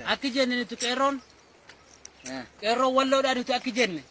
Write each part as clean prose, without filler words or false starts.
Akki jenne nuti qeerroon qeerroon walloodhaa nuti akki jenne.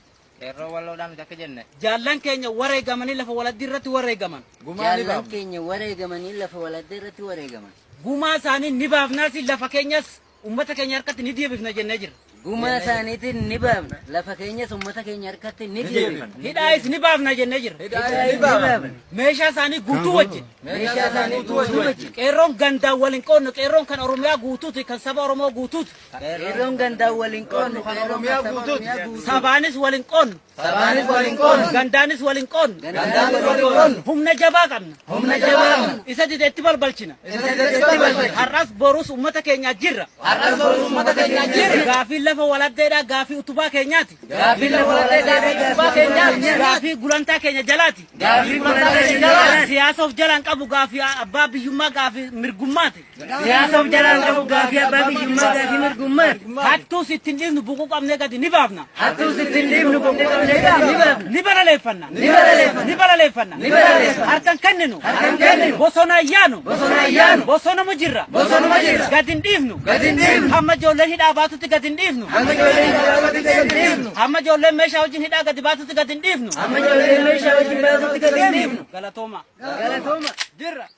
Qeerroo walloodhaa nuti akka jenne. Jaallan keenya wareegamanii lafa waladdi irratti wareegaman. Jaallan keenya wareegamanii lafa waladda irratti wareegaman. Gumaa isaanii ni baafnaas lafa keenyas uummata keenya harkatti ni deebifna jennee jirra. Gumaa isaaniitiin ni baafna. Lafa keenyas uummata keenya harkatti ni deebifna. Hidhaayis ni baafna jennee jirra. Ni baafna. Meeshaa isaanii guutuu wajjin. Meeshaa isaanii guutuu wajjin. Qeerroon gandaan waliin qoodnu qeerroon kan Oromiyaa guutuuti kan saba Oromoo guutuuti. Qeerroon gandaan waliin qoodnu kan Oromiyaa guutuuti. Sabaanis waliin qoodnu. Sabaanis waliin qoodnu. Gandaanis waliin qoodnu. Gandaanis waliin qoodnu. Humna jabaa qabna. Humna jabaa qabna. Isa dideetti balbalchina. Isa dideetti balbalchina. Har'as borus uummata keenyaa jirra. Har'as borus uummata keenyaa jirra. Gaafii lafa waladdeedhaa gaafii utubaa keenyaati. Gaafii lafa waladdeedhaa utubaa keenyaati. Gaafii gulantaa keenya jalaati. Gaafii gulantaa keenya jalaati. Siyaasa of jalaan qabu gaafii abbaa biyyummaa gaafii mirgummaati. Siyaasa of jalaan qabu gaafii abbaa biyyummaa gaafii mirgummaati. Hattuus ittiin dhiifnu buquu qabnee gadi ni baafna. Hattuus ittiin dhiifnu buquu qabnee gadi ni baafna. Ni balaleeffanna. Ni balaleeffanna. Ni balaleeffanna. Ni balaleeffanna. Harkan kenninu. Harkan kenninu. Bosona ayyaanu. Bosona ayyaanu. Bosonuma jirra. Bosonuma jirra. Gadi hin dhiifnu. Gadi hin dhiifnu. Hamma ijoolleen hidhaa baatutti gadi hin dhiifnu. Hamma ijoolleen hidhaa baatutti gadi hin dhiifnu. Hamma ijoolleen meeshaa wajjin hidhaa gadi baatutti gadi hin dhiifnu. Hamma ijoolleen meeshaa wajjin baatutti gadi hin dhiifnu. Galatooma. Galatooma. Jirra.